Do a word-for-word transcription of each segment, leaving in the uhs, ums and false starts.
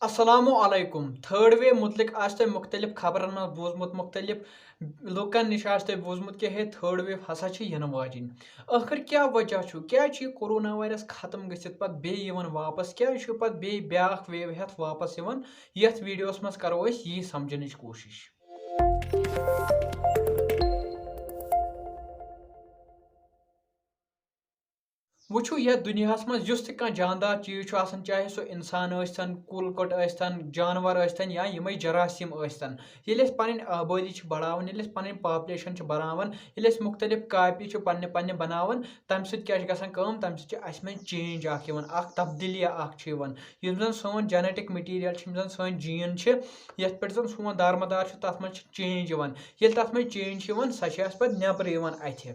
السلام علیکم۔ Third view متعلق آسہِ تۄہہِ مُختٔلِف خبرن منٛز بوٗزمُت، مُختٔلِف لُکن نِش آسہِ تۄہہِ بوٗزمُت کہِ ہے، تھرڈ ویو ہسا چھِ یِنہٕ واجِنۍ۔ ٲخر کیٛاہ وجہ چھُ؟ کیٛازِ چھُ یہِ کورونا وایرس ختم گٔژھِتھ پتہٕ بیٚیہِ یِوان واپس؟ کیٛازِ چھُ پتہٕ بیٚیہِ بیٛاکھ ویو ہٮ۪تھ واپس یِوان؟ یتھ ویڈیوس منٛز کرو أسۍ یی سمجھنٕچ کوٗشش۔ وٕچھِو، یَتھ دُنیاہَس منٛز یُس تہِ کانٛہہ جاندار چیٖز چھُ آسان، چاہے سُہ اِنسان ٲسۍتَن، کُل کٔٹ ٲسۍتَن، جانوَر ٲسۍتَن یا یِمَے جراثیٖم ٲسۍتَن، ییٚلہِ أسۍ پَنٕنۍ آبٲدی چھِ بَڑاوان، ییٚلہِ أسۍ پَنٕنۍ پاپلیشَن چھِ بَڑاوان، ییٚلہِ أسۍ مُختٔلِف کاپی چھِ پَننہِ پَننہِ بَناوان، تَمہِ سۭتۍ کیٛاہ چھِ گژھان کٲم؟ تَمہِ سۭتۍ چھِ اَسہِ منٛز چینج اَکھ یِوان، اَکھ تبدیٖلی اَکھ چھِ یِوان۔ یِم زَن سٲنۍ جینیٹِک مٹیٖریَل چھِ، یِم زَن سٲنۍ جیٖن چھِ، یَتھ پٮ۪ٹھ زَن سون دارمدار چھُ، تَتھ منٛز چھِ چینج یِوان۔ ییٚلہِ تَتھ منٛز چینج چھِ یِوان، سۄ چھِ اَسہِ پَتہٕ نٮ۪برٕ یِوان اَتھِ۔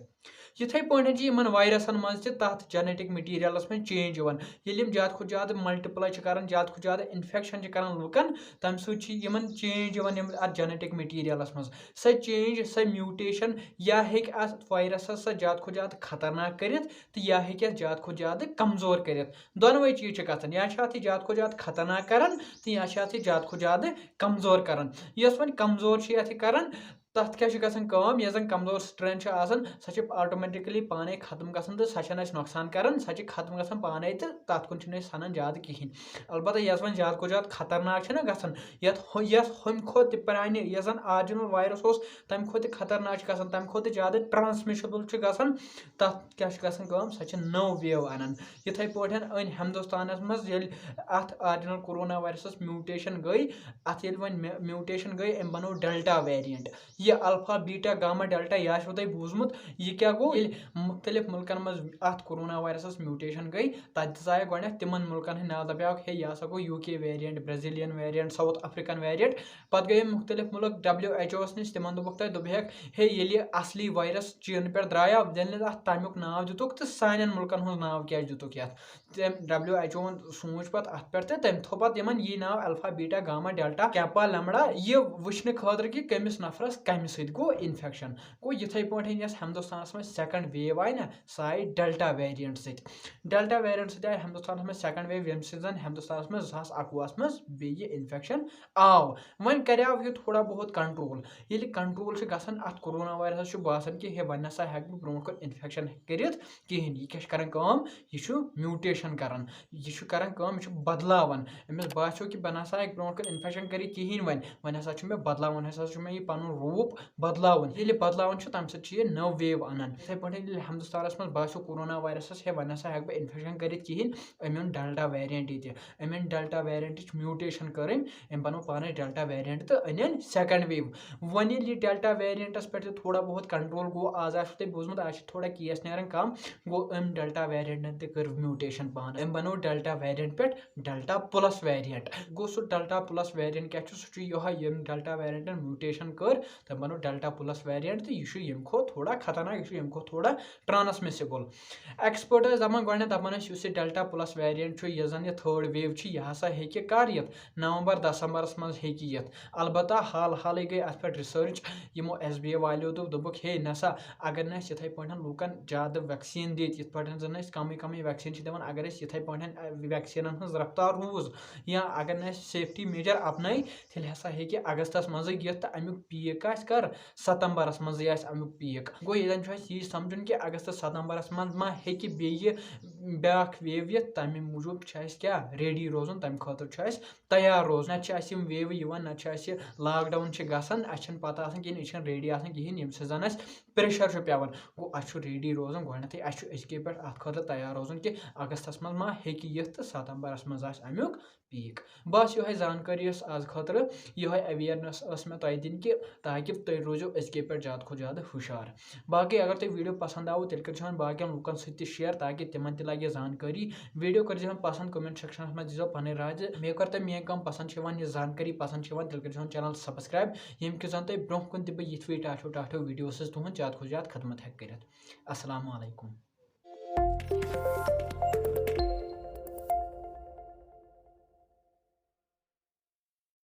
یِتھَے پٲٹھۍ چھِ یِمَن وایرَسَن منٛز تہِ تَتھ جینیٹِک مٹیٖریَلَس منٛز چینج یِوان۔ ییٚلہِ یِم زیادٕ کھۄتہٕ زیادٕ ملٹیپلاے چھِ کَران، زیادٕ کھۄتہٕ زیادٕ اِنفٮ۪کشَن چھِ کَران لُکَن، تَمہِ سۭتۍ چھِ یِمَن چینج یِوان یِم اَتھ جینیٹِک مٹیٖریَلَس منٛز۔ سۄ چینج، سۄ میوٗٹیشَن یا ہیٚکہِ اَتھ وایرَسَس سۄ زیادٕ کھۄتہٕ زیادٕ خطرناک کٔرِتھ تہٕ یا ہیٚکہِ اَتھ زیادٕ کھۄتہٕ زیادٕ کمزور کٔرِتھ۔ دۄنوَے چیٖز چھِ گژھان، یا چھِ اَتھ یہِ زیادٕ کھۄتہٕ زیادٕ خطرناک کَران تہٕ یا چھِ اَتھ یہِ زیادٕ کھۄتہٕ زیادٕ کمزور کَران۔ یۄس وۄنۍ کمزور چھِ اَتھ یہِ کَران، تَتھ کیٛاہ چھِ گژھان کٲم؟ یۄس زَن کمزور سٹرین چھِ آسان، سۄ چھِ آٹومیٹِکلی پانَے ختم گژھان تہٕ سۄ چھَنہٕ اَسہِ نۄقصان کَران، سۄ چھِ ختم گژھان پانَے تہٕ تَتھ کُن چھِنہٕ أسۍ سَنان زیادٕ کِہیٖنۍ۔ البتہ یۄس وۄنۍ زیادٕ کھۄتہٕ زیادٕ خطرناک چھِنہ گژھان، یَتھ ہُہ-، یَتھ ہُمہِ کھۄتہٕ تہِ پرٛانہِ، یۄس زَن آرجِنَل وایرَس اوس، تَمہِ کھۄتہٕ تہِ خطرناک چھِ گژھان، تَمہِ کھۄتہٕ تہِ زیادٕ ٹرٛانسمِشَبٕل چھِ گژھان، تَتھ کیٛاہ چھِ گژھان کٲم؟ سۄ چھِ نٔو ویو اَنان۔ یِتھَے پٲٹھۍ أنۍ ہِندُستانَس منٛز، ییٚلہِ اَتھ آرجِنَل کورونا وایرَسَس میوٗٹیشَن گٔے، اَتھ ییٚلہِ وۄنۍ مے-، میوٗٹیشَن گٔے، أمۍ بَنوو ڈیلٹا ویریَنٹ۔ یہِ الفا، بیٹا، گاما، ڈیلٹا، یہِ آسِوٕ تۄہہِ بوٗزمُت۔ یہِ کیٛاہ گوٚو؟ ییٚلہِ مُختٔلِف مُلکَن منٛز اَتھ کورونا وایرَسَس میوٗٹیشَن گٔے، تَتہِ دِژایَکھ گۄڈٕنٮ۪تھ تِمَن مُلکَن ہٕنٛدۍ ناو، دَپیٛاوکھ، ہے، یہِ ہسا گوٚو یوٗ کے ویریَنٹ، برازیلین ویریَنٹ، ساؤتھ افریقن ویریَنٹ۔ پَتہٕ گٔے یِم مُختٔلِف مُلک ڈبلیو ایچ اوَس نِش، تِمَن دوٚپُکھ تۄہہِ، دوٚپہَکھ، ہے، ییٚلہِ یہِ اَصلی وایرَس چیٖنہٕ پٮ۪ٹھ درٛایو، ییٚلہِ نہٕ اَتھ تَمیُک ناو دِتُکھ تہٕ سانٮ۪ن مُلکَن ہُنٛد ناو کیٛازِ دِتُکھ یَتھ؟ تٔمۍ، ڈبلیو ایچ اوَن سوٗنٛچ پَتہٕ اَتھ پٮ۪ٹھ تہٕ تٔمۍ تھوٚو پَتہٕ یِمَن یی ناو الفا، بیٹا، گاما، ڈیلٹا، کیپا، لیمڈا، یہِ وٕچھنہٕ خٲطرٕ کہِ کٔمِس نفرَس کَمہِ سۭتۍ گوٚو اِنفٮ۪کشَن۔ گوٚو یِتھَے پٲٹھۍ یۄس ہِندُستانَس منٛز سیکنڈ ویو آیہِ نہ، سۄ آیہِ ڈیلٹا ویریَنٹ سۭتۍ۔ ڈیلٹا ویریَنٹ سۭتۍ آیہِ ہِندُستانَس منٛز سیکنڈ ویو، ییٚمہِ سۭتۍ زَن ہِندُستانَس منٛز زٕ ساس اَکوُہَس منٛز بیٚیہِ اِنفٮ۪کشَن آو۔ وۄنۍ کَریو یہِ تھوڑا بہت کنٹرول۔ ییٚلہِ کنٹرول چھُ گژھان، اَتھ کورونا وایرَسَس چھُ باسان کہِ ہے، وۄنۍ نہ سا ہٮ۪کہٕ بہٕ برونٛٹھ کُن اِنفٮ۪کشَن کٔرِتھ کِہیٖنۍ۔ یہِ کیٛاہ چھُ کَران کٲم؟ یہِ چھُ میوٗٹیشَن کَران۔ یہِ چھُ کَران کٲم، یہِ چھُ بدلاوان۔ أمِس باسیو کہِ بہٕ نہ سا ہٮ۪کہٕ برونٛٹھ کُن اِنفٮ۪کشَن کٔرِتھ کِہیٖنۍ وۄنۍ۔ وۄنۍ ہسا چھُ مےٚ بدلاوُن، وۄنۍ ہسا چھُ مےٚ یہِ پَنُن روٗپ بدلاوُن۔ ییٚلہِ بدلاوان چھُ، تَمہِ سۭتۍ چھُ یہِ نٔو ویو اَنان۔ یِتھَے پٲٹھۍ ییٚلہِ ہِندُستانَس منٛز باسیو کورونا وایرَسَس، ہے، وۄنۍ نہ سا ہٮ۪کہٕ بہٕ اِنفٮ۪کشَن کٔرِتھ کِہیٖنۍ، أمۍ اوٚن ڈیلٹا ویریَنٹ ییٚتہِ۔ أمۍ أنۍ ڈیلٹا ویریَنٹٕچ میوٗٹیشَن کٔر أمۍ، أمۍ بَنوو پانَے ڈیلٹا ویریَنٹ تہٕ أنۍ أنۍ سیکنڈ ویو۔ وۄنۍ ییٚلہِ یہِ ڈیلٹا ویریَنٹَس پٮ۪ٹھ تہِ تھوڑا بہت کنٹرول گوٚو، آز آسِوٕ تۄہہِ بوٗزمُت، آز چھِ تھوڑا کیس نیران کَم، گوٚو أمۍ ڈیلٹا ویریَنٹَن تہِ کٔر میوٗٹیشَن پانہٕ۔ أمۍ بَنوو ڈیلٹا ویریَنٹ پٮ۪ٹھ ڈیلٹا پلس ویریَنٹ۔ گوٚو سُہ ڈیلٹا پلس ویریَنٹ کیٛاہ چھُ؟ سُہ چھُ یِہوٚے، ییٚمۍ ڈیلٹا ویریَنٹَن میوٗٹیشَن کٔر، تٔمۍ بَنوو ڈیلٹا پلس ویریَنٹ تہٕ یہِ چھُ ییٚمہِ کھۄتہٕ تھوڑا خطرناک، یہِ چھُ ییٚمہِ کھۄتہٕ تھوڑا ٹرانسمِسیبل۔ ایکسپٲرٹس دَپان گۄڈٕنٮ۪تھ، دَپان ٲسۍ، یُس یہِ ڈیلٹا پلس ویریَنٹ چھُ، یۄس زَن یہِ تھٲرڈ ویو چھِ، یہِ ہسا ہیٚکہِ کر یِتھ؟ نومبر دسمبرس منٛز ہیٚکہِ یِتھ۔ البتہ حال حالٕے گٔے اَتھ پٮ۪ٹھ ریسرچ، یِمو ایس بی اے والیو دوٚپ، دوٚپُکھ، ہے نہ سا، اگر نہٕ أسۍ یِتھَے پٲٹھۍ لوٗکَن زیادٕ ویکسیٖن دِتھ، یِتھ پٲٹھۍ زَن أسۍ کَمٕے کَمٕے ویکسیٖن چھِ دِوان، اگر أسۍ یِتھَے پٲٹھۍ، اَ، ویکسیٖنَن ہٕنٛز رفتار روٗز یا اگر نہٕ اَسہِ سیفٹی میجر اپنٲے، تیٚلہِ ہسا ہیٚکہِ اگستَس منٛزٕے یِتھ تہٕ اَمیُک پیٖک آسہِ کَر؟ ستمبرَس منٛزٕے آسہِ اَمیُک پیٖک۔ گوٚو ییٚتٮ۪ن چھُ اَسہِ یی سَمجھُن کہِ اگستَس ستمبرَس منٛز ما ہیٚکہِ بیٚیہِ بیٛاکھ ویو یِتھ، تَمہِ موٗجوٗب چھُ اَسہِ کیٛاہ ریڈی روزُن، تَمہِ خٲطرٕ چھُ اَسہِ تیار روزُن۔ نَتہٕ چھِ اَسہِ یِم ویوٕ یِوان، نَتہٕ چھِ اَسہِ لاک ڈاوُن چھِ گژھان، اَسہِ چھَنہٕ پَتہ آسان کِہیٖنۍ، أسۍ چھِنہٕ ریڈی آسان کِہیٖنۍ، ییٚمہِ سۭتۍ زَن اَسہِ پریشر چھُ پٮ۪وان۔ گوٚو اَسہِ چھُ ریڈی روزُن گۄڈٕنٮ۪تھٕے، اَسہِ چھُ أزکے پٮ۪ٹھ اَتھ خٲطرٕ تیار روزُن کہِ اگستَس منٛز ما ہیٚکہِ یِتھ تہٕ ستمبرَس منٛز آسہِ اَمیُک پیٖک۔ بس یِہوٚے زانکٲری ٲس آز خٲطرٕ، یِہوٚے awareness ٲس مےٚ تۄہہِ دِنۍ کہِ تاکہِ تُہۍ روٗزِو أزکے پٮ۪ٹھ زیادٕ کھۄتہٕ زیادٕ ہُشار۔ باقٕے اگر تۄہہِ ویڈیو پسنٛد آوُ، تیٚلہِ کٔرۍزِہون باقین لُکن سۭتۍ تہِ share تاکہِ تِمن تہِ لگہِ زانکٲری۔ ویڈیو کٔرۍزِہون پسنٛد، comment sectionس منٛز دیٖزیو پنٕنۍ راے زِ مےٚ کٔر تۄہہِ میٲنۍ کٲم پسنٛد چھِ یِوان، یہِ زانکٲری پسنٛد چھِ یِوان، تیٚلہِ کٔرۍزِہون channel subscribe، ییٚمہِ کہِ زن تۄہہِ برونٛہہ کُن تہِ بہٕ یِتھ پٲٹھۍ ٹاٹھیو ٹاٹھیو videosز تُہُنٛد زیادٕ کھۄتہٕ زیادٕ خدمت ہٮ۪کہٕ کٔرِتھ۔ السلام علیکم۔